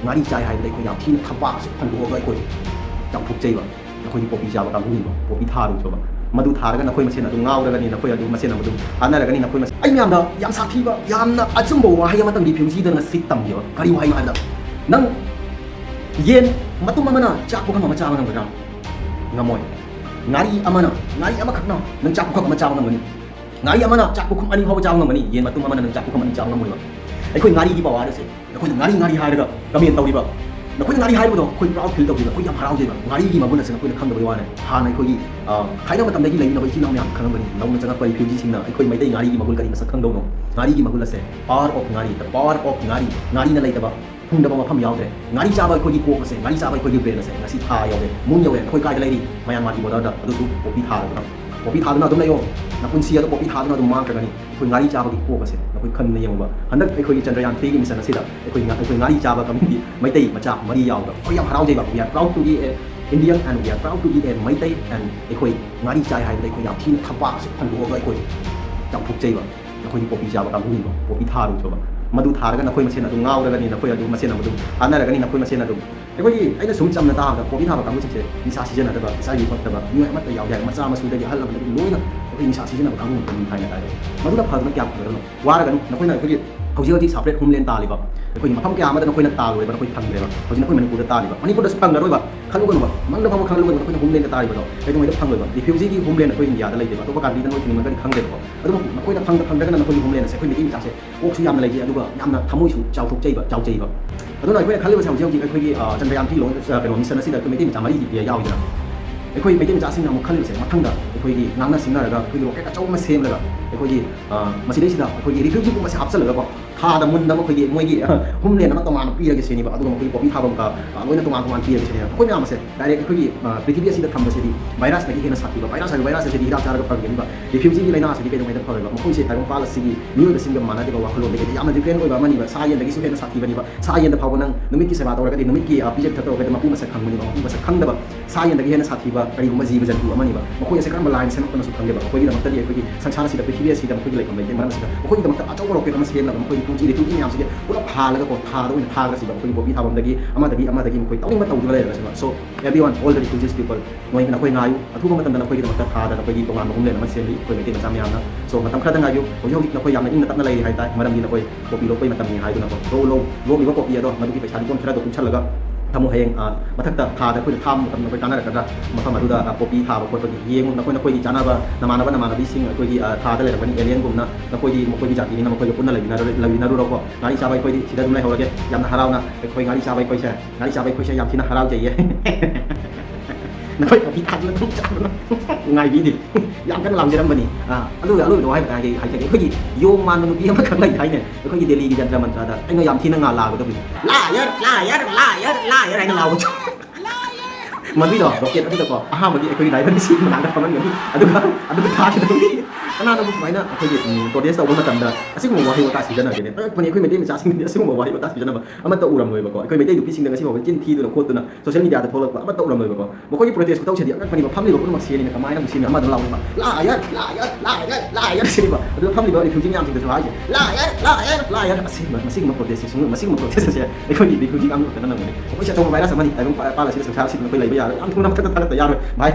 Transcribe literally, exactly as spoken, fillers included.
ꯉꯥꯔꯤ ꯆꯥꯏ ꯍꯥꯏꯕꯗ ꯑꯩꯈꯣꯏ ꯌꯥꯝ ꯊꯤꯅ ꯊꯕꯥꯛꯁꯦ ꯐꯟꯗꯣꯛꯑꯒ ꯑꯩꯈꯣꯏ ꯆꯥꯝꯊꯣꯛꯆꯩꯕ꯫ ꯑꯩꯈꯣꯏꯒꯤ ꯄꯣꯄꯤ ꯆꯥꯕ ꯀꯥꯡꯕꯨꯒꯤꯗꯣ ꯄꯣꯄꯤ ꯊꯥꯔꯨꯆꯣꯕ꯫ ꯃꯗꯨ ꯊꯥꯔꯒ ꯅꯈꯣꯏ ꯃꯁꯦꯟ ꯑꯗꯨꯝ ꯉꯥꯎꯔꯒꯅꯤ, ꯅꯈꯣꯏ ꯑꯗꯨ ꯃꯁꯦꯟ ꯑꯗꯨꯝ ꯍꯥꯠꯅꯔꯒꯅꯤ꯫ ꯅꯈꯣꯏ ꯃꯁꯦꯟ ꯑꯩ ꯃꯌꯥꯝꯗ ꯌꯥꯝ ꯁꯥꯊꯤꯕ, ꯌꯥꯝꯅ ꯑꯆꯨꯝꯕ ꯋꯥꯍꯩ ꯑꯃꯇꯪ ꯔꯤꯐ꯭ꯌꯨꯖꯤꯗ ꯉꯁꯤ ꯇꯝꯒꯦꯕ꯫ ꯀꯔꯤ ꯋꯥꯍꯩꯅꯣ ꯍꯥꯏꯕꯗ, ꯅꯪ ꯌꯦꯟ ꯃꯇꯨꯝ ꯑꯃꯅ ꯆꯥꯛ ꯄꯨꯈꯝ ꯑꯃ ꯆꯥꯕ ꯉꯝꯒꯗ꯭ꯔꯥ? ꯉꯝꯃꯣꯏ꯫ ꯉꯥꯔꯤ ꯑꯃꯅ, ꯉꯥꯔꯤ ꯑꯃꯈꯛꯅ ꯅꯪ ꯆꯥꯛ ꯄꯨꯈꯝ ꯑꯃ ꯆꯥꯕ ꯉꯝꯒꯅꯤ꯫ ꯉꯥꯔꯤ ꯑꯃꯅ ꯆꯥꯛ ꯄꯨꯈꯝ ꯑꯅꯤ ꯐꯥꯎꯕ ꯆꯥꯕ ꯉꯝꯒꯅꯤ, ꯌꯦꯟ ꯃꯇꯨꯝ ꯑꯃꯅ ꯅꯪ ꯆꯥꯛ ꯄꯨꯈꯝ ꯑꯅꯤ ꯆꯥꯕ ꯉꯝꯃꯣꯏꯕ꯫ ꯑꯩꯈꯣꯏ ꯉꯥꯔꯤꯒꯤ ꯄꯋꯥꯔ ꯑꯁꯦ, ꯑꯩꯈꯣꯏꯅ ꯉꯥꯔꯤ ꯉꯥꯔꯤ ꯍꯥꯏꯔꯒ ꯀꯃꯦꯟ ꯇꯧꯔꯤꯕ, ꯅꯈꯣꯏꯅ ꯉꯥꯔꯤ ꯍꯥꯏꯕꯗꯣ ꯑꯩꯈꯣꯏ ꯄ꯭ꯔꯥꯎꯗ ꯐꯤꯜ ꯇꯧꯗꯦꯕ, ꯑꯩꯈꯣꯏ ꯌꯥꯝ ꯍꯔꯥꯎꯖꯩꯕ꯫ ꯉꯥꯔꯤꯒꯤ ꯃꯒꯨꯟ ꯑꯁꯦ ꯅꯈꯣꯏꯅ ꯈꯪꯗꯕꯒꯤ ꯋꯥꯅꯦ꯫ ꯍꯥꯟꯅ ꯑꯩꯈꯣꯏꯒꯤ, ꯑ, ꯊꯥꯏꯅ ꯃꯇꯝꯗꯒꯤ ꯂꯩꯔꯤꯕ ꯏꯆꯤꯜ ꯏꯅꯥꯎ ꯃꯌꯥꯝ ꯈꯪꯉꯝꯒꯅꯤ, ꯅꯧꯅ ꯆꯪꯉꯛꯄ ꯔꯤꯐ꯭ꯌꯨꯖꯤꯁꯤꯡꯅ ꯑꯩꯈꯣꯏ ꯃꯩꯇꯩ ꯉꯥꯔꯤꯒꯤ ꯃꯒꯨꯟ ꯀꯔꯤ ꯃꯁꯛ ꯈꯪꯗꯧꯅꯣ? ꯉꯥꯔꯤꯒꯤ ꯃꯒꯨꯟ ꯑꯁꯦ, power of ꯉꯥꯔꯤ, the power of ꯉꯥꯔꯤ, ꯉꯥꯔꯤꯅ ꯂꯩꯇꯕ ꯐꯨꯡꯗꯕ ꯃꯐꯝ ꯌꯥꯎꯗ꯭ꯔꯦ꯫ ꯉꯥꯔꯤ ꯆꯥꯕ ꯑꯩꯈꯣꯏꯒꯤ ꯀꯣꯛ ꯑꯁꯦ, ꯉꯥꯔꯤ ꯆꯥꯕ ꯑꯩꯈꯣꯏꯒꯤ ꯕ꯭ꯔꯦꯟ ꯑꯁꯦ ꯉꯁꯤ ꯊꯥ ꯌꯧꯔꯦ, ꯃꯨꯟ ꯌꯧꯔꯦ꯫ ꯑꯩꯈꯣꯏ ꯀꯥꯏꯗ ꯂꯩꯔꯤ? ꯃꯌꯥꯟꯃꯥꯔꯒꯤ ꯕꯣꯔꯗꯔꯗ, ꯑꯗꯨꯁꯨ ꯄꯣꯄꯤ ꯊꯥꯗꯅ꯫ ꯄꯣꯄꯤ ꯊꯥꯗꯨꯅ ꯑꯗꯨꯝ ꯂꯩꯌꯣ꯫ ꯅꯄꯨꯟꯁꯤ ꯑꯗꯣ ꯄꯣꯄꯤ ꯊꯥꯗꯨꯅ ꯑꯗꯨꯝ ꯃꯥꯡꯈ꯭ꯔꯒꯅꯤ꯫ ꯑꯩꯈꯣꯏ ꯉꯥꯔꯤ ꯆꯥꯕꯒꯤ ꯀꯣꯛ ꯑꯁꯦ ꯅꯈꯣꯏ ꯈꯟꯗꯨꯅ ꯌꯦꯡꯉꯨꯕ꯫ ꯍꯟꯗꯛ ꯑꯩꯈꯣꯏꯒꯤ ꯆꯟꯗ꯭ꯔꯌꯥꯟ ꯊ꯭ꯔꯤꯒꯤ ꯃꯤꯁꯟ ꯑꯁꯤꯗ ꯑꯩꯈꯣꯏ ꯉꯥ-, ꯑꯩꯈꯣꯏ ꯉꯥꯔꯤ ꯆꯥꯕ ꯀꯃꯤꯇꯤ ꯃꯩꯇꯩ ꯃꯆꯥ ꯃꯔꯤ ꯌꯥꯎꯕ꯫ ꯑꯩꯈꯣꯏ ꯌꯥꯝ ꯍꯔꯥꯎꯖꯩꯕ꯫ We are proud to be a Indian and we are proud to be a Meitei and ꯑꯩꯈꯣꯏ ꯉꯥꯔꯤ ꯆꯥꯏ ꯍꯥꯏꯕꯗ ꯑꯩꯈꯣꯏ ꯌꯥꯝ ꯊꯤꯅ ꯊꯕꯥꯛꯁꯦ ꯐꯟꯗꯣꯛꯑꯒ ꯑꯩꯈꯣꯏ ꯆꯥꯎꯊꯣꯛꯆꯩꯕ꯫ ꯑꯩꯈꯣꯏꯒꯤ ꯄꯣꯄꯤ ꯆꯥꯕ ꯀꯥꯡꯕꯨꯁꯤꯡꯗꯣ, ꯄꯣꯄꯤ ꯊꯥꯔꯨꯆꯣꯕ꯫ ꯃꯗꯨ ꯊꯥꯔꯒ ꯅꯈꯣꯏ ꯃꯁꯦꯟ ꯑꯗꯨꯝ ꯉꯥꯎꯔꯒꯅꯤ, ꯅꯈꯣꯏ ꯑꯗꯨ ꯃꯁꯦꯟ ꯑꯗꯨꯝ ꯍꯥꯠꯅꯔꯒꯅꯤ, ꯅꯈꯣꯏ ꯃꯁꯦꯟ ꯑꯗꯨꯝ꯫ ꯑꯩꯈꯣꯏꯒꯤ, ꯑꯩꯅ ꯁꯨꯝ ꯆꯝꯅ ꯇꯥꯕꯗ, ꯄꯣꯄꯤ ꯊꯥꯕ ꯀꯥꯡꯕꯨꯁꯤꯡꯁꯦ ꯅꯤꯁꯥ ꯁꯤꯖꯤꯟꯅꯗꯕ, ꯅꯤꯁꯥꯒꯤ ꯄꯛꯇꯕ ꯃꯤꯑꯣꯏ ꯑꯃꯠꯇ ꯌꯥꯎꯗꯦ ꯍꯥꯏ꯫ ꯃꯆꯥ ꯃꯁꯨꯗꯒꯤ ꯑꯍꯜ ꯂꯃꯟꯗꯒꯤ ꯂꯣꯏꯅ ꯑꯩꯈꯣꯏ ꯅꯤꯁꯥ ꯁꯤꯖꯤꯟꯅꯕ ꯀꯥꯡꯕꯨ ꯉꯥꯛꯇꯅꯤ ꯍꯥꯏꯅ ꯇꯥꯏ꯫ ꯃꯗꯨꯅ ꯐꯗꯅ ꯀꯌꯥꯝ ꯐꯒꯗꯕꯅꯣ? ꯋꯥꯔꯒꯅꯨ, ꯅꯈꯣꯏꯅ ꯑꯩꯈꯣꯏꯒꯤ ꯍꯧꯖꯤꯛ ꯍꯧꯖꯤꯛ separate homeland ꯇꯥꯜꯂꯤꯕ, ꯑꯩꯈꯣꯏꯒꯤ ꯃꯐꯝ ꯀꯌꯥ ꯑꯃꯗ ꯅꯈꯣꯏꯅ ꯇꯥꯜꯂꯨꯔꯦꯕ, ꯅꯈꯣꯏ ꯐꯪꯗ꯭ꯔꯦꯕ꯫ ꯍꯧꯖꯤꯛ ꯅꯈꯣꯏ ꯃꯅꯤꯄꯨꯔꯗ ꯇꯥꯜꯂꯤꯕ, ꯃꯅꯤꯄꯨꯔꯗꯁꯨ ꯐꯪꯉꯔꯣꯏꯕ꯫ ꯈꯜꯂꯨꯒꯅꯨꯕ, ꯃꯪꯗ ꯐꯥꯎꯕ ꯈꯜꯂꯨꯒꯅꯨ, ꯅꯈꯣꯏꯅ homelandꯗ ꯇꯥꯔꯤꯕꯗꯣ ꯀꯩꯗꯧꯉꯩꯗ ꯐꯪꯂꯣꯏꯕ? Refugeeꯒꯤ homeland ꯑꯩꯈꯣꯏ ꯏꯟꯗꯤꯌꯥꯗ ꯂꯩꯇꯦꯕ, ꯑꯇꯣꯞꯄ countryꯗ ꯅꯣꯏ ꯊꯤꯡꯅꯤꯡꯉꯒꯗꯤ ꯈꯪꯗꯦꯕꯀꯣ꯫ ꯑꯗꯨꯕꯨ ꯅꯈꯣꯏꯅ ꯈꯪꯗ ꯈꯪꯗ꯭ꯔꯒꯅ ꯅꯈꯣꯏꯒꯤ homeland ꯑꯁꯦ ꯑꯩꯈꯣꯏ ꯃꯩꯇꯩ ꯃꯆꯥꯁꯦ ꯀꯣꯛꯁꯨ ꯌꯥꯝꯅ ꯂꯩꯖꯩ, ꯑꯗꯨꯒ ꯌꯥꯝꯅ ꯊꯃꯣꯏꯁꯨ ꯆꯥꯎꯊꯣꯛꯆꯩꯕ, ꯆꯥꯎꯖꯩꯕ꯫ ꯑꯗꯨꯅ ꯑꯩꯈꯣꯏꯅ ꯈꯜꯂꯤꯕꯁꯦ ꯍꯧꯖꯤꯛ ꯍꯧꯖꯤꯛ ꯑꯩꯈꯣꯏꯒꯤ, ꯑ, ꯆꯟꯗ꯭ꯔꯌꯥꯟ ꯊ꯭ꯔꯤ ꯂꯣꯟ-, ꯑ, ꯀꯩꯅꯣ, ꯃꯤꯁꯟ ꯑꯁꯤꯗ ꯑꯩꯈꯣꯏ ꯃꯩꯇꯩ ꯃꯆꯥ ꯃꯔꯤ ꯌꯥꯎꯏꯗꯅ꯫ ꯑꯩꯈꯣꯏ ꯃꯩꯇꯩ ꯃꯆꯥꯁꯤꯡꯅ ꯑꯃꯨꯛ ꯈꯜꯂꯤꯕꯁꯦ, ꯃꯊꯪꯗ ꯑꯩꯈꯣꯏꯒꯤ ꯉꯥꯡꯅ ꯁꯤꯡꯅꯔꯒ ꯑꯩꯈꯣꯏꯒꯤ rocket ꯑꯆꯧꯕ ꯑꯃ ꯁꯦꯝꯂꯒ ꯑꯩꯈꯣꯏꯒꯤ, ꯑ, ꯃꯁꯤꯗꯩꯁꯤꯗ ꯑꯩꯈꯣꯏꯒꯤ refugeeꯒꯨꯝꯕꯁꯦ ꯍꯥꯞꯆꯜꯂꯒꯀꯣ, ꯊꯥꯗ ꯃꯨꯟꯗ ꯑꯃ ꯑꯩꯈꯣꯏꯒꯤ ꯃꯣꯏꯒꯤ homeland ꯑꯃ ꯇꯣꯉꯥꯟꯅ ꯄꯤꯔꯒꯦ ꯁꯤꯅꯦꯕ꯫ ꯑꯗꯨꯒ ꯃꯈꯣꯏꯒꯤ ꯄꯣꯄꯤ ꯊꯥꯐꯝꯒ, ꯑ, ꯂꯣꯏꯅ ꯇꯣꯉꯥꯟ ꯇꯣꯉꯥꯟ ꯄꯤꯔꯒꯦ ꯁꯤꯅꯦꯕ꯫ ꯑꯩꯈꯣꯏ ꯃꯌꯥꯝ ꯑꯁꯦ direct ꯑꯩꯈꯣꯏꯒꯤ, ꯑ, ꯄ꯭ꯔꯤꯊꯤꯕꯤ ꯑꯁꯤꯗ ꯊꯝꯕꯁꯤꯗꯤ virusꯇꯒꯤ ꯍꯦꯟꯅ ꯁꯥꯊꯤꯕ, virus ꯍꯥꯏꯕ virus ꯑꯁꯤꯗꯤ ꯍꯤꯗꯥꯛ ꯆꯥꯔꯒ ꯐꯒꯅꯤꯕ꯫ Refugeeꯒꯤ ꯂꯥꯏꯅꯥ ꯑꯁꯤꯗꯤ ꯀꯩꯗꯧꯉꯩꯗ ꯐꯔꯣꯏꯕ? ꯃꯈꯣꯏꯁꯦ ꯇꯥꯏꯕꯪꯄꯥꯜ ꯑꯁꯤꯒꯤ ꯃꯤꯑꯣꯏꯕꯁꯤꯡꯒ ꯃꯥꯟꯅꯗꯦꯕ ꯋꯥꯈꯜꯂꯣꯟꯗꯒꯤꯗꯤ꯫ ꯌꯥꯝꯅ different ꯑꯣꯏꯕ ꯑꯃꯅꯤꯕ꯫ ꯁꯥ ꯌꯦꯟꯗꯒꯤꯁꯨ ꯍꯦꯟꯅ ꯁꯥꯊꯤꯕꯅꯤꯕ꯫ ꯁꯥ ꯌꯦꯟꯗ ꯐꯥꯎꯕ ꯅꯪ ꯅꯨꯃꯤꯠꯀꯤ ꯁꯦꯕꯥ ꯇꯧꯔꯒꯗꯤ, ꯅꯨꯃꯤꯠꯀꯤ, ꯑ, ꯄꯤꯖ ꯄꯤꯊꯛ ꯇꯧꯔꯒꯗꯤ ꯃꯄꯨ ꯃꯁꯛ ꯈꯪꯕꯅꯤꯕ, ꯃꯄꯨ ꯃꯁꯛ ꯈꯪꯗꯕ ꯁꯥ ꯌꯦꯟꯗꯒꯤ ꯍꯦꯟꯅ ꯁꯥꯊꯤꯕ ꯀꯔꯤꯒꯨꯝꯕ ꯖꯤꯕ ꯖꯟꯇꯨ ꯑꯃꯅꯤꯕ꯫ ꯃꯈꯣꯏ ꯑꯁꯦ ꯀꯔꯝꯕ ꯂꯥꯏꯅ ꯁꯦꯝꯃꯛꯄꯅꯣꯁꯨ ꯈꯪꯗꯦꯕ꯫ ꯃꯈꯣꯏꯒꯤꯗꯃꯛꯇꯗꯤ ꯑꯩꯈꯣꯏꯒꯤ ꯁꯪꯁꯥꯔ ꯑꯁꯤꯗ, ꯄ꯭ꯔꯤꯊꯤꯕꯤ ꯑꯁꯤꯗ ꯃꯈꯣꯏꯒꯤ ꯂꯩꯐꯝ ꯂꯩꯇꯦ꯫ ꯃꯔꯝ ꯑꯁꯤꯗ ꯃꯈꯣꯏꯒꯤꯗꯃꯛꯇ ꯑꯆꯧꯕ rocket ꯑꯃ ꯁꯦꯝꯂꯒ ꯃꯈꯣꯏꯒꯤ ꯁꯤ refugee ꯃꯌꯥꯝꯁꯤꯒꯤ ꯄꯨꯂꯞ ꯍꯥꯜꯂꯒꯀꯣ, ꯊꯥꯗ ꯑꯣꯏꯅ ꯊꯥꯈ꯭ꯔꯁꯤꯕ꯫ ꯑꯩꯈꯣꯏꯒꯤ poppy ꯊꯥꯐꯝꯗꯒꯤ ꯑꯃꯗꯒꯤ ꯑꯃꯗꯒꯤ ꯃꯈꯣꯏ ꯇꯧꯅꯤꯡꯕ ꯇꯧꯗꯨꯅ ꯂꯩꯔꯒꯁꯤꯕ꯫ So everyone, all the refugees people, ꯅꯣꯏ, ꯅꯈꯣꯏ ꯉꯥꯏꯌꯨ, ꯑꯊꯨꯕ ꯃꯇꯝꯗ ꯅꯈꯣꯏꯒꯤꯗꯃꯛꯇ ꯊꯥꯗ ꯅꯈꯣꯏꯒꯤ ꯇꯣꯉꯥꯟꯕ homeland ꯑꯃ ꯁꯦꯝꯂꯤ ꯑꯩꯈꯣꯏ ꯃꯩꯇꯩ ꯃꯆꯥ ꯃꯌꯥꯝꯅ꯫ So ꯃꯇꯝ ꯈꯔꯗ ꯉꯥꯏꯌꯨ, ꯍꯧꯖꯤꯛ ꯍꯧꯖꯤꯛ ꯅꯈꯣꯏ ꯌꯥꯝꯅ ꯏꯪꯅ ꯇꯞꯅ ꯂꯩꯔꯤ ꯍꯥꯏꯇꯥꯔꯦ, ꯃꯔꯝꯗꯤ ꯅꯈꯣꯏ poppy ꯂꯣꯛꯄꯒꯤ ꯃꯇꯝꯅꯤ ꯍꯥꯏꯗꯨꯅꯀꯣ꯫ ꯂꯣꯛꯎ, ꯂꯣꯛ-, ꯂꯣꯛꯂꯤꯕ poppy ꯑꯗꯣ ꯃꯗꯨꯒꯤ ꯄꯩꯁꯥ ꯂꯤꯛꯀꯣꯟ ꯈꯔꯗꯣ ꯇꯨꯡꯁꯜꯂꯒ ꯊꯝꯃꯨ꯫ ꯍꯌꯦꯡ, ꯑ, ꯃꯊꯛꯇ ꯊꯥꯗ ꯑꯩꯈꯣꯏꯅ ꯊꯥꯕ ꯃꯇꯝꯗ ꯑꯩꯈꯣꯏ ꯀꯥꯟꯅꯔꯛꯀꯗ꯭ꯔꯥ, ꯃꯐꯝ ꯑꯗꯨꯗ, ꯑ, poppy ꯊꯥꯕ ꯈꯣꯠꯄꯒꯤ ꯌꯦꯡꯉꯨ꯫ ꯅꯈꯣꯏ, ꯅꯈꯣꯏꯒꯤ ꯆꯥꯅꯕ ꯅꯃꯥꯟꯅꯕ ꯅꯃꯥꯟꯅꯕꯤꯁꯤꯡ ꯑꯩꯈꯣꯏꯒꯤ, ꯑ, ꯊꯥꯗ ꯂꯩꯔꯝꯒꯅꯤ, alien ꯒꯨꯝꯅ꯫ ꯅꯈꯣꯏꯗꯤ ꯃꯈꯣꯏꯒꯤ ꯖꯥꯇꯤꯅꯤꯅ ꯃꯈꯣꯏꯒ ꯄꯨꯟꯅ ꯂꯩꯃꯤꯟꯅꯔ-, ꯂꯩꯃꯤꯟꯅꯔꯨꯔꯣꯀꯣ꯫ ꯉꯥꯔꯤ ꯆꯥꯕ ꯑꯩꯈꯣꯏꯗꯤ ꯁꯤꯗ ꯑꯗꯨꯝ ꯂꯩꯍꯧꯔꯒꯦ꯫ ꯌꯥꯝꯅ ꯍꯔꯥꯎꯅ ꯑꯩꯈꯣꯏ ꯉꯥꯔꯤ ꯆꯥꯕ ꯑꯩꯈꯣꯏꯁꯦ, ꯉꯥꯔꯤ ꯆꯥꯕ ꯑꯩꯈꯣꯏꯁꯦ ꯌꯥꯝ ꯊꯤꯅ ꯍꯔꯥꯎꯖꯩꯌꯦ꯫ ꯅꯈꯣꯏ poppy ꯊꯥꯗꯨꯅ ꯑꯗꯨꯝ ꯆꯥꯗꯨꯅ ꯉꯥꯏꯕꯤꯗꯦ꯫ ꯌꯥꯝ ꯀꯟꯅ ꯂꯥꯎꯖꯔꯝꯕꯅꯤ꯫ ꯑ, ꯑꯗꯨꯒ ꯑꯔꯣꯏꯕꯗ ꯋꯥꯍꯩ ꯃꯇꯥ ꯍꯥꯏꯒꯦ, ꯍꯥꯏꯖꯒꯦ꯫ ꯑꯩꯈꯣꯏꯒꯤ ꯌꯣꯡ ꯃꯥꯟꯕ ꯅꯨꯄꯤ ꯑꯃꯈꯛ ꯂꯩ ꯍꯥꯏꯅꯦ, ꯑꯩꯈꯣꯏꯒꯤ ꯗꯦꯜꯂꯤꯒꯤ ꯖꯟꯇ꯭ꯔ ꯃꯟꯇ꯭ꯔꯗ꯫ ꯑꯩꯅ ꯌꯥꯝ ꯊꯤꯅ ꯉꯥ ꯂꯥꯎꯒꯗꯕꯅꯤ꯫ "Liar, liar, liar, liar" ꯍꯥꯏꯅ ꯂꯥꯎꯕꯗꯣ꯫ ꯃꯗꯨꯏꯗꯣ rocket ꯑꯗꯨꯗꯀꯣ ꯑꯍꯥꯟꯕꯒꯤ ꯑꯩꯈꯣꯏꯒꯤ driver ꯒꯤ seat ꯃꯅꯥꯛꯇ ꯐꯝꯍꯟꯒꯅꯤ, ꯑꯗꯨꯒ, ꯑꯗꯨꯒ ꯊꯥꯈꯤꯗꯧꯅꯤ꯫ ꯀꯅꯥꯅꯕꯨ ꯁꯨꯃꯥꯏꯅ ꯑꯩꯈꯣꯏꯒꯤ, ꯎꯝ, protest ꯇꯧꯕ ꯃꯇꯝꯗ ꯑꯁꯤꯒꯨꯝꯕ ꯋꯥꯍꯩ ꯋꯥꯇꯥ ꯁꯤꯖꯤꯟꯅꯒꯅꯤ? ꯑꯉꯛꯄꯅꯤ, ꯑꯩꯈꯣꯏ ꯃꯩꯇꯩ ꯃꯆꯥꯁꯤꯡꯗꯗꯤ ꯑꯁꯤꯒꯨꯝꯕ ꯋꯥꯍꯩ ꯋꯥꯇꯥ ꯁꯤꯖꯤꯟꯅꯕ ꯑꯃꯠꯇ ꯎꯔꯝꯂꯣꯏꯕꯀꯣ꯫ ꯑꯩꯈꯣꯏ ꯃꯩꯇꯩ ꯅꯨꯄꯤꯁꯤꯡꯅ ꯉꯁꯤ ꯐꯥꯎꯕ ꯆꯤꯟ ꯊꯤꯗꯨꯅ ꯈꯣꯠꯇꯨꯅ social media ꯗ ꯊꯣꯛꯂꯛꯄ ꯑꯃꯠꯇ ꯎꯔꯝꯂꯣꯏꯕꯀꯣ꯫ ꯃꯈꯣꯏꯒꯤ protest ꯈꯨꯇꯧꯁꯤꯗꯤ ꯑꯉꯛꯄꯅꯤꯕ꯫ ꯐꯝꯂꯤꯕ ꯄꯨꯝꯅꯃꯛ ꯁꯤꯅꯤꯅ ꯀꯃꯥꯏꯅ ꯑꯃꯨꯛ ꯁꯤꯅꯤ? ꯑꯃꯗ ꯂꯥꯎꯔꯤꯕ "Liar, liar, liar, liar" ꯁꯤꯅꯤꯕ꯫ ꯑꯗꯨꯒ ꯐꯝꯂꯤꯕ refugee ꯃꯌꯥꯝꯁꯤꯡꯗꯁꯨ ꯍꯥꯏꯁꯦ "Liar, liar, liar" ꯑꯁꯤꯒꯨꯝꯕ, ꯃꯁꯤꯒꯨꯝꯕ protest ꯁꯦ ꯁꯨꯡ-, ꯃꯁꯤꯒꯨꯝꯕ protest ꯑꯁꯦ ꯑꯩꯈꯣꯏꯒꯤ refugee ꯀꯥꯡꯕꯨ ꯈꯛꯇꯅ ꯅꯪꯒꯅꯤ꯫ ꯑꯩꯈꯣꯏꯁꯦ ꯑꯆꯧꯕ virus ꯑꯃꯅꯤ꯫ ꯇꯥꯏꯕꯪ ꯄꯥ-, ꯄꯥꯜ ꯑꯁꯤꯗ, ꯁꯪꯁꯥꯔ ꯑꯁꯤꯗ ꯅꯈꯣꯏ ꯂꯩꯕ ꯌꯥꯔꯣꯏ꯫ ꯌꯥꯝ ꯊꯨꯅ ꯃꯊꯛꯇ ꯊꯥꯒꯠꯇ ꯌꯥꯔꯣꯏ ꯚꯥꯏ꯫